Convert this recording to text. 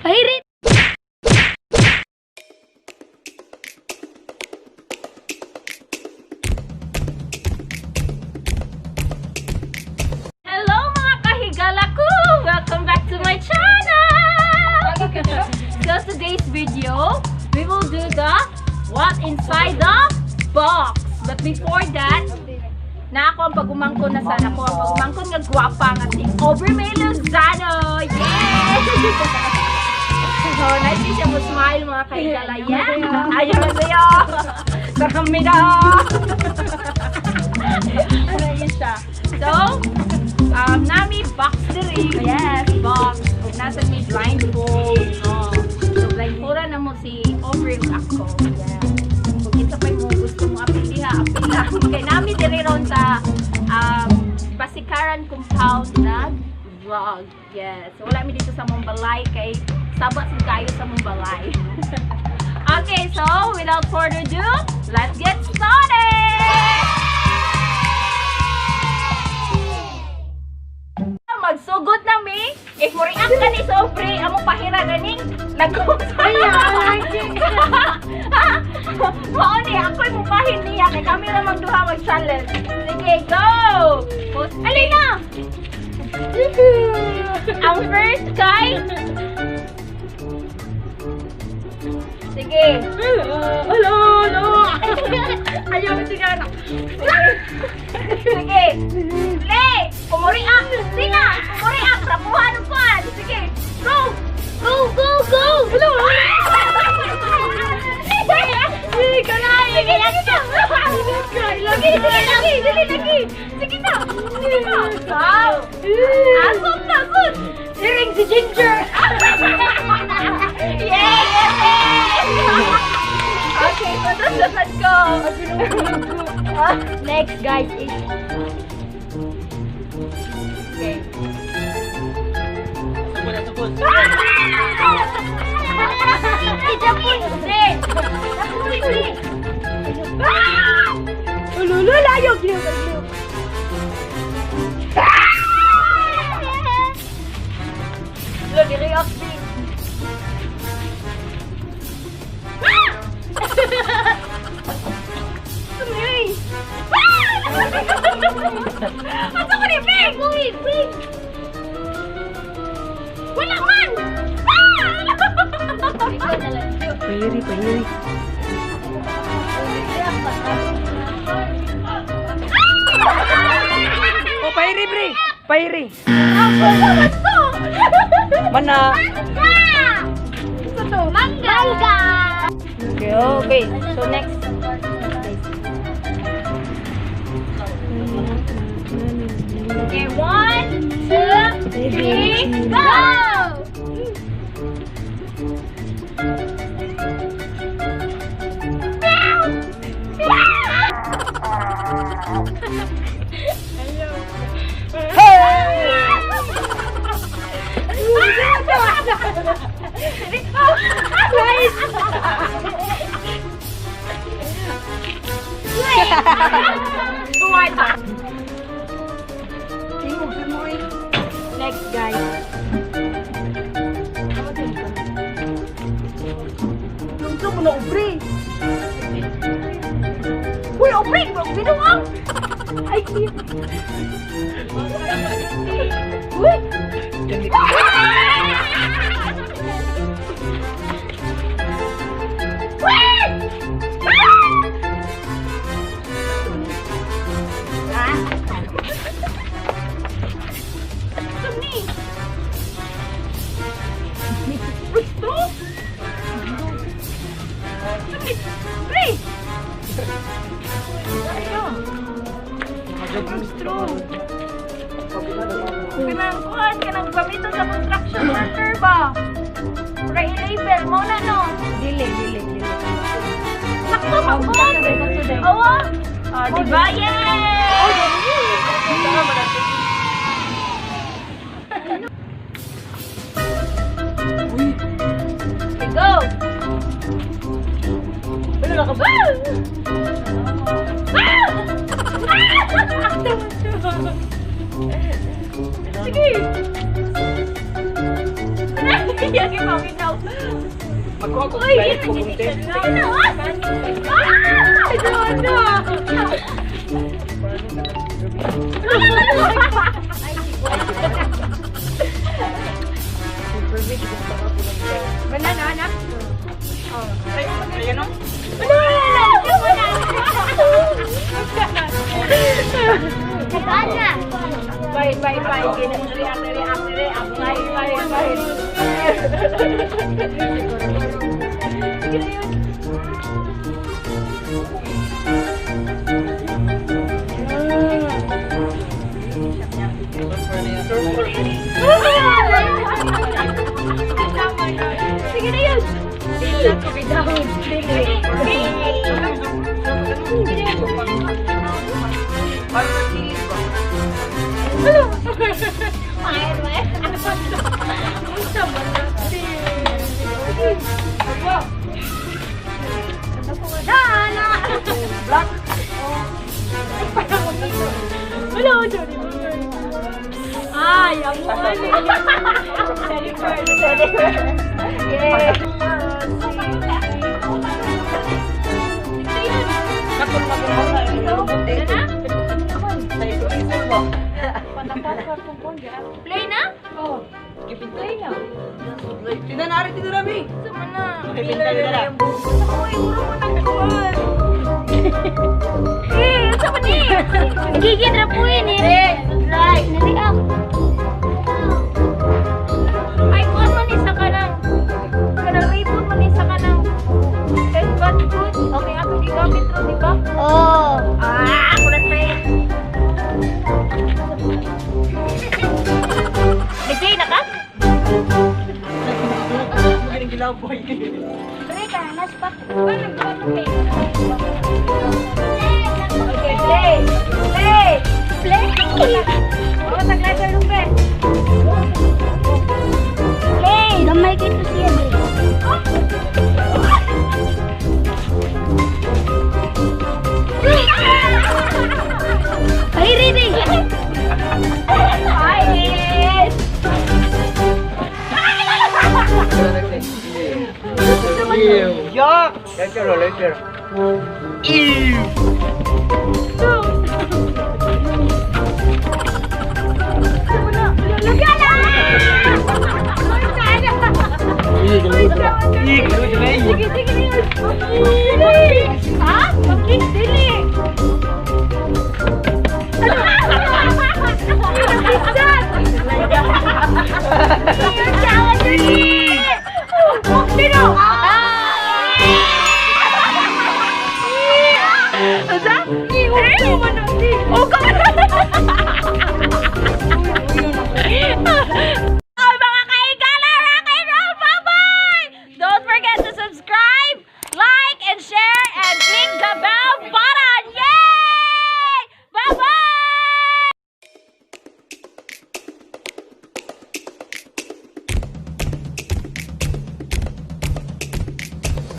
Pahirit! Hello, mga kahigala ko! Welcome back to my channel! So today's video, we will do the what inside the box. But before that, na ako ang pagumangkon na sana ko ang pagumangkon nga gwapa nga si Aubrey May Lozano! Yay! So, nice siya mo smile, mga kahigala. Yeah! Ayaw na sa'yo! Kakamida! Ano yun siya? So, nami box diri. Yes, box. Ug nasa mi blindfold. No. So blindfold na mo si Aubrey ug ako. Yes. Kung kinsa pa'y mo gusto mo apil diha, apil lang. Kay nami diri ron sa Pasikaran compound na vlog. Yes. So, wala mi dito sa Mumbalay kay saba sad kayo sa Mumbalay. Okay, so without further ado, let's get started! Magsugod na mi. If mo react ka ni sobre, among pahira ganing lagos. Mao ni ako'y mupahin niya kay kami ra magduha mag-challenge. Sige, go! Post alin na. Ang first kay. Sige. Hello, hello! Ayaw na sigara. Sige. Le! Pumuriak! Sina! Pumuriak! Rapuhan ang kuan! Sige! Go! Go! Go! Go! Hello! Sige ka na! Sige na! Lagi! Sige lagi! Dali lagi! Sige na! Sige na! Wow! Asok na! Good! Siring si Ginger! Yay! Yay! Okay, so that's let's go! Next, guys, is. Okay. Ululu, layo! Giliw, giliw. Look, react din. Sumiri! Ano ko ni Big? Wait, wait! Wala man! Pahiri, pahiri. Oh, pahiri, pre! Pahiri! Mana? Mangga! Okay, okay. So next. Okay, one, two, three, go! Buwan. Next, guys. Lungso mo na, Aubrey! Uy, Aubrey! Binuang! Ay, cute. Uy! Gusto? Pre! Straw. Kanang kuan, kanang gamiton sa construction worker ba? Para i-label mo na no. Dili, dili, dili. Sakto man kuan. Awa. Ah, di ba? Yay! Okay, go. Ano na ka ba? Ah! Ah! Sige. Yagi paminaw. Magkuha ko Uy, balik ko kunti. Sige na. Ah! Ano na? Banana, anak. Ay, ayan o. Nagana. Bye, bye, bye. React, react, react. Bye, bye, bye. Sige na yun. Sige na yun. Parang nagsilis ba? Black. Wala ko sorry. Ay, ang mali. Jennifer, Jennifer. Yeah. Nakul magkuha. Sa iso ba? Play na? Oh. Play na. Tingnan na rin, tingnan na Sama na. Tingnan na. Uy, uro mo ng kuwan. Eh, sa ni? Gigit ra po yun eh. Like, nariak. Ay, kuwan man isa ka ng kanang ribbon man isa ka ng headband good. Okay, ako gigamit ro, di ba? Oh. Ah, ako na try. Nag-play na ka? Magaling gilaw boy. Pre, kanas pa. Okay, play. Play. Play. Oh, taglaga nung be. Play. Gamay kay to siya, bre. Ay, ready. Ay! Yuck! Later, later. Ew! Sige, sige na yun. Ha? Mag-kick, dili. Ano?